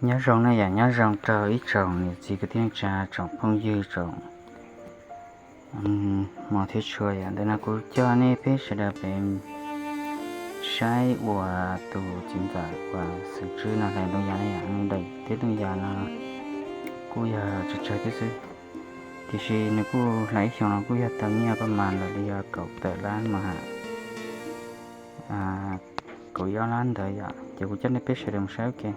Nyob zoo na yom, nyob zoo rau ib tsoom niam txiv kwv tij neej tsa, tsoom phooj ywg, tsoom hmov thiab tshua yom. Ntawm no kuv coj nej peb sawv daws pem saib uas tus txiv ntxawm uas Xeem Tswb no hlais ntoo yas na yom. Nws daim teb ntoo yas no kuj yog tsawg tsawg thiab xwb, tiam sis nws kuj hlais ib xyoos no kuj yog tau nyiaj paj mas ntawm li yog kaum tawm lab mas ha, kaum ib ob lab ntawd yom. Ces kuv coj nej peb sawv daws mus saib ua ke.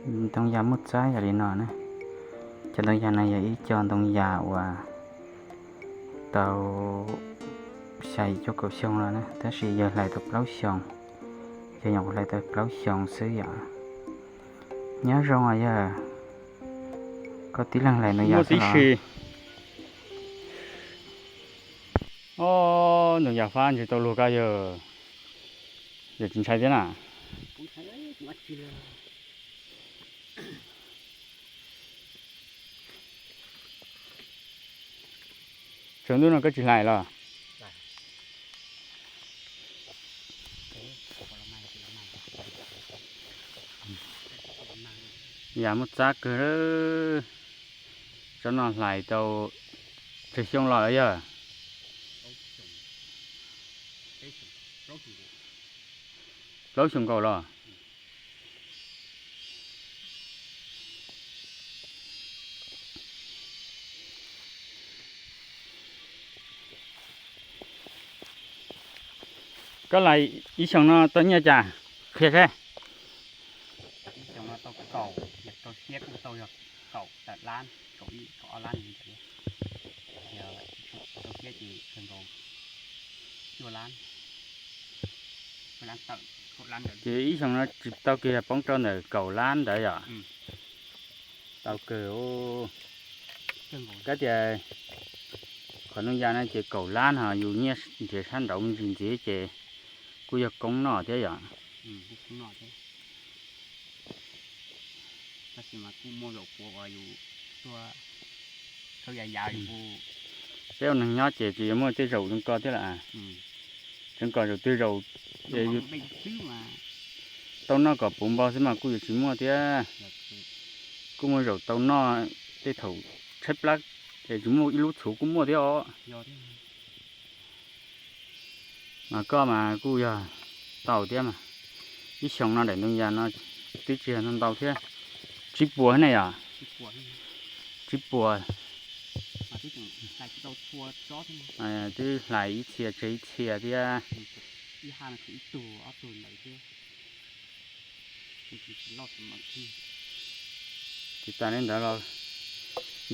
Ntoo yas muaj txab yog li no na. Cov ntoo yas no yog ib co ntoo yas uas tau xya yim cuaj kaum xyoo no na, tab sis yog hlais tau plaub xyoos, yog nyuam qhuav hlais tau plaub xyoos xwb yom. Nyob zoo os yawg, koj tib leeg hlais ntoo yas tib si. Ntoo yas fab ntshe tau luag koj yawg, yawg tsis ntshai thiab na. Tsaus ntuj no koj tsis hlais los? Yas muaj txab kawg. Tsob no hlais tau tsawg xyoo los yawg? Plaub xyoo nkaus los? Koj hlais ib xyoos no tau nyiaj cas? Qhia seb. Ib xyoos no tau kaum, yog rau siab kuj tau yog kaum tawm lab, kaum ib kaum ob lab ntawd. Yog tsis rau siab ces kawg nkaus cuaj lab, cuaj lab tawm, kaum lab ntawd. Ces ib xyoos no tsis tau kiag poob rau ntawm kaum lab ntawd yom? Tau kawg. Kab tias qhov ntoo yas no ces kaum lab no yus nyiaj nrhiav sab nraud me ntsis ntxiv ces kuj yog koob noj thiab yom. Peb ua neeg nyob ces tsis yuav muaj tej zaum zoo ko thiab lawm. Zoo ko zaum twg zaum es yus tau noj kom puv npo xwb mas kuj yuav tsis muaj thiab. Kuj muaj zaum tau noj tej thaum tshaib plab es tsis muaj ib lub txhuv kuj muaj thiab os. Mas koj mas kuj yog tau thiab mas. Ib xyoos no daim ntoo yas no twb tsis yog ntau ntau thiab. Tsib puas ne yom? Tsib puas. Twb hlais ib txhia tseg ib txhia thiab. Tsis tas li ntawd los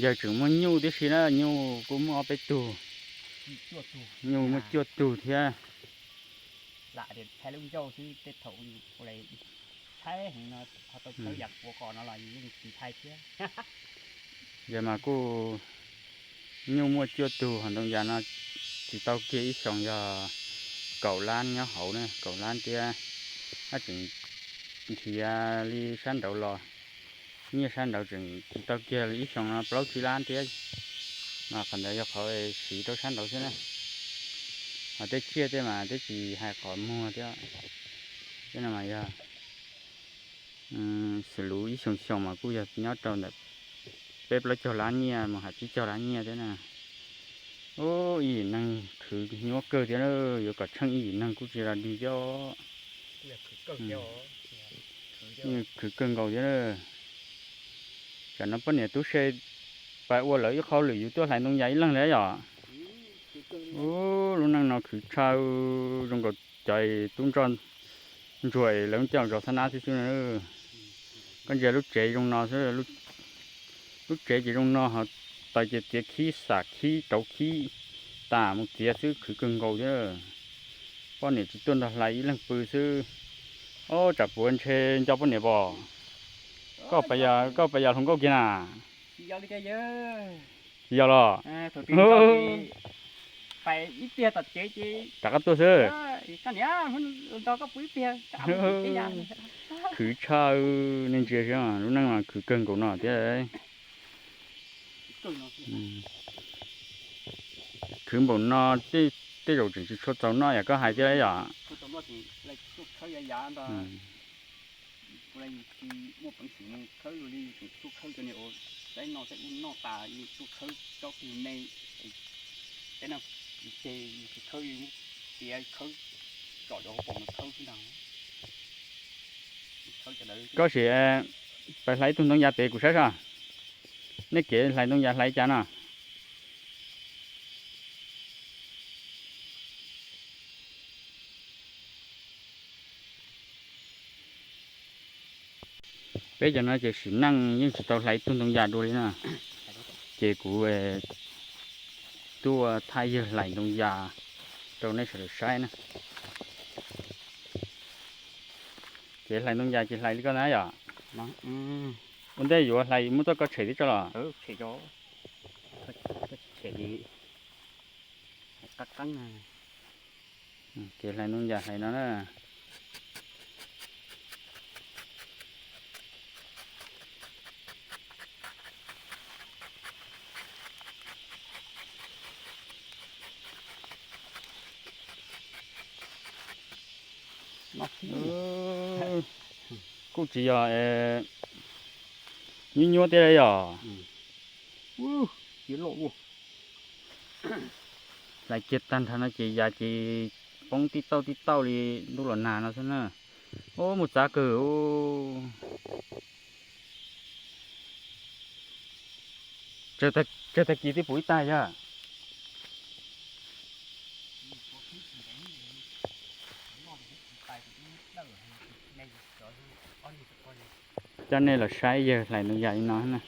yawg tseem muaj nyuj tib si na, nyuj kuj muaj ob peb tug. Nyuj muaj cuaj tug thiab. Lam tias thaij lub ncauj xwb tej thaum ua li tshaib heev no ho tau khawb yam ua qos no los yus yeej tsis thaij thiab. Yog mas kuj nyuj muaj cuaj tug, ho ntoo yas no tsis tau kiag ib xyoos yog kaum lab nyob hauv na, kaum lab thiab. Ab tseem nrhiav li sab nraud los nyiaj sab nraud tseem tsis tau kiag li ib xyoos no plaub tsib lab thiab. Mas qhov ntawd yog qhov siv rau sab nraud xwb na. Ho tej tsiaj tej mas twb tsis hais qhov muag thiab. Tej no mas yog xws lus ib xyoos xyoo mas kuj yog nyob rau ntawm peb plaub caug lab nyiaj mus hais tsib caug lab nyiaj thiab na. Ub, ib yim neeg khwv nyuaj kawg thiab na, yuav kom tsheej ib yim neeg kuj tsis dag dig thiab. Khwv kawg nkaus thiab na. Tsam no poj niam tub se pais ua lawv ib qho lwm yus tuaj hlais ntoo yas ib leeg li yom. Ub, lub neej no khwv tshaj zoo nkaus cov tub ntsoj ntsuag es lawv coj zov xab nab xwb xwb na. Koj ntsia lub tsev zoo no xwb, lub tsev ces zoo no ho tais ces txiav khib xam khib rauv khib tas mus txiav xwb, khwv kawg nkaus thiab. Poj niam tsis tuaj nrog hlais ib leeg pw xwb. Ob, tsam puav ntshe nco poj niam pom. Koj pais yas hluas nkauj kiag na? Tsis yog los? Rov qab tuaj xwb. Khwv tshaj, nej ntsia saib lub neej mas khwv kawg nkaus no thiab. Khwv npaum no tej zaum tseem tsis tshua txaus noj yam koj hais thiab yom. Tsis muaj peev xwm mus khawb luag li, tseem tuaj khawb cov niag uas saib noj saib ub noj tas, tuaj khawb tsob twg me, saib no, ces tsis khawb li, muab tiav khawb, tsom cov hauv paus no khawb xwb ntag. Khawb cov dawb. Koj sim, eh, pais hlais ib tug ntoo yas pem kuv saib soj. Nej kev hlais ntoo yas hlais cas no? Peb cov no ces sim neej yeej tsis tau hlais ib tug ntoo yas dua li na. Ces kuv, eh, tuaj thaij yawg hlais ntoo yas rau nej sawv daws saib na. Ces hlais ntoo yas ces hlais li koj na yom? Ua ntej yuav hlais muab txoj ko tshem tib tso los? Ces hlais ntoo yas hlais no na. Kuj tsis yog nyuab nyuab thiab yog. Hlais kiag tag nrho no ces yas ces poob tib tauj tib tauj li ntuj los nag no xwb na. Ub, mus txav kawg. Tsawg tag kis twb pum ib tag yog. Coj nej los saib yawg hlais ntoo yas li no na.